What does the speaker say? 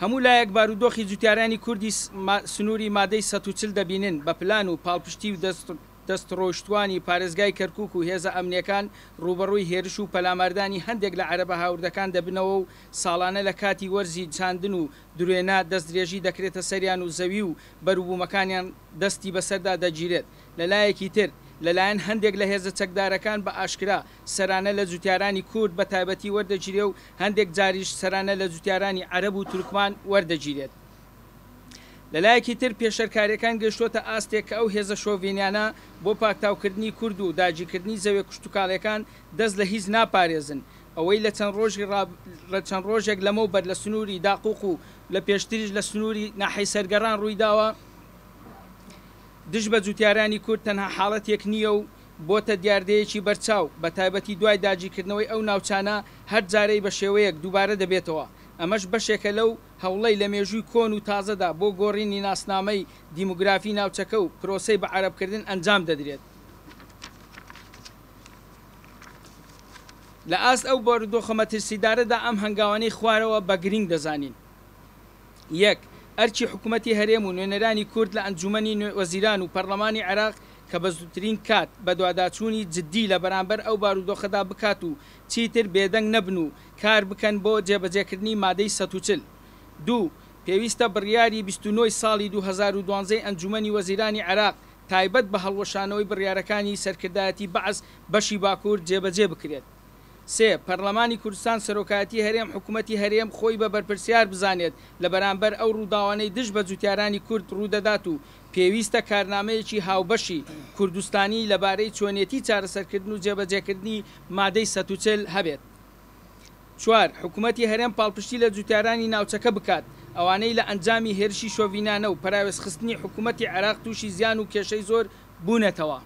هەموو لایەک بارودۆخی جوتیارانی کوردی سنووری مادەی 140 دەبینن، بە پلان و پاڵپشتی و دەستڕۆیشتووانی پارێزگای کەرکوک و هێزە ئەمنییەکان ڕووبەڕووی هێرش و پەلاماردانی هەندێک لە عەرەبە هاوردەکان دەبنەوە و ساڵانە لە کاتی وەرزی چاندن و دروێنە دەستدرێژی دەکرێتە سەریان و زەوی و بەروبوومەکانیان دەستی بەسەردا دەگیرێت. لەلایەکی تر لەلایەن هەندێک لە هێزە چەکدارەکان بە ئاشکرا سەرانە لە جوتیارانی کورد بە تایبەتی وەردەگیرێ و هەندێک جاریش سەرانە لە جوتیارانی عەرەب و تورکمان وەردەگیرێت. لەلایەکی تر پێشەرکاریەکان گەیشتۆتە ئاستێک کە ئەو هێزە شۆڤێنیانە بۆ پاکتاوکردنی کورد و داگیرکردنی زەویە کشتوکاڵیەکان دەست لە هیچ ناپارێزن. ئەوەی لە چەند ڕۆژی لە چەند ڕۆژێک لەمەوبەر لە سنووری داقوق و لە پێشتریش لە سنووری ناحیەی سەرگەڕان ڕوویداوە، دژ بە جوتیارانی کورد تەنها حاڵەتێک نییە و بۆتە دیاردەیەکی بەرچاو، بەتایبەتی دوای داگیرکردنەوەی ئەو ناوچانە هەر جارەی بە شێوەیەک دووبارە دەبێتەوە، ئەمەش بەشێکە لەو هەوڵەی لە مێژووی کۆن و تازەدا بۆ گۆڕینی ناسنامەی دیموگرافی ناوچەکە و پرۆسەی بەعەرەبکردن ئەنجام دەدرێت. لە ئاست ئەو بارودۆخە مەترسیدارەدا ئەم هەنگاوانەی خوارەوە بە گرینگ دەزانین. یەک، ئەرکی حکومەتی هەرێم و نوێنەرانی کورد لە ئەنجومەنی وەزیران و پەرلەمانی عێراق کە بە زووترین کات بەدواداچوونی جددی لە بەرامبەر ئەو بارودۆخەدا بکات و چیتر بێدەنگ نەبن و کار بکەن بۆ جێبەجێکردنی مادەی 140. دوو، پێویستە بڕیاری 29 ی ساڵی 2012 ی ئەنجومەنی وەزیرانی عێراق تایبەت بە هەڵوەشانەوەی بڕیارەکانی سەرکردایەتی بەعس بەشی باکوور جێبەجێ بکرێت. سێ، پەرلەمانی کوردستان سەرۆکایەتی هەرێم حکومەتی هەرێم خۆی بە بەرپرسیار بزانێت لە بەرامبەر ئەو ڕووداوانەی دژ بە جوتیارانی کورد ڕوودەدات و پێویستە کارنامەیەکی هاوبەشی کوردستانی لەبارەی چۆنێتی چارەسەرکردن و جێبەجێکردنی مادەی 140 هەبێت. چوار، حکومەتی هەرێم پاڵپشتی لە جوتیارانی ناوچەکە بکات، ئەوانەی لە ئەنجامی هێرشی شۆڤینانە و پەراوێزخستنی حکومەتی عێراق تووشی زیان و کێشەی زۆر بوونەتەوە.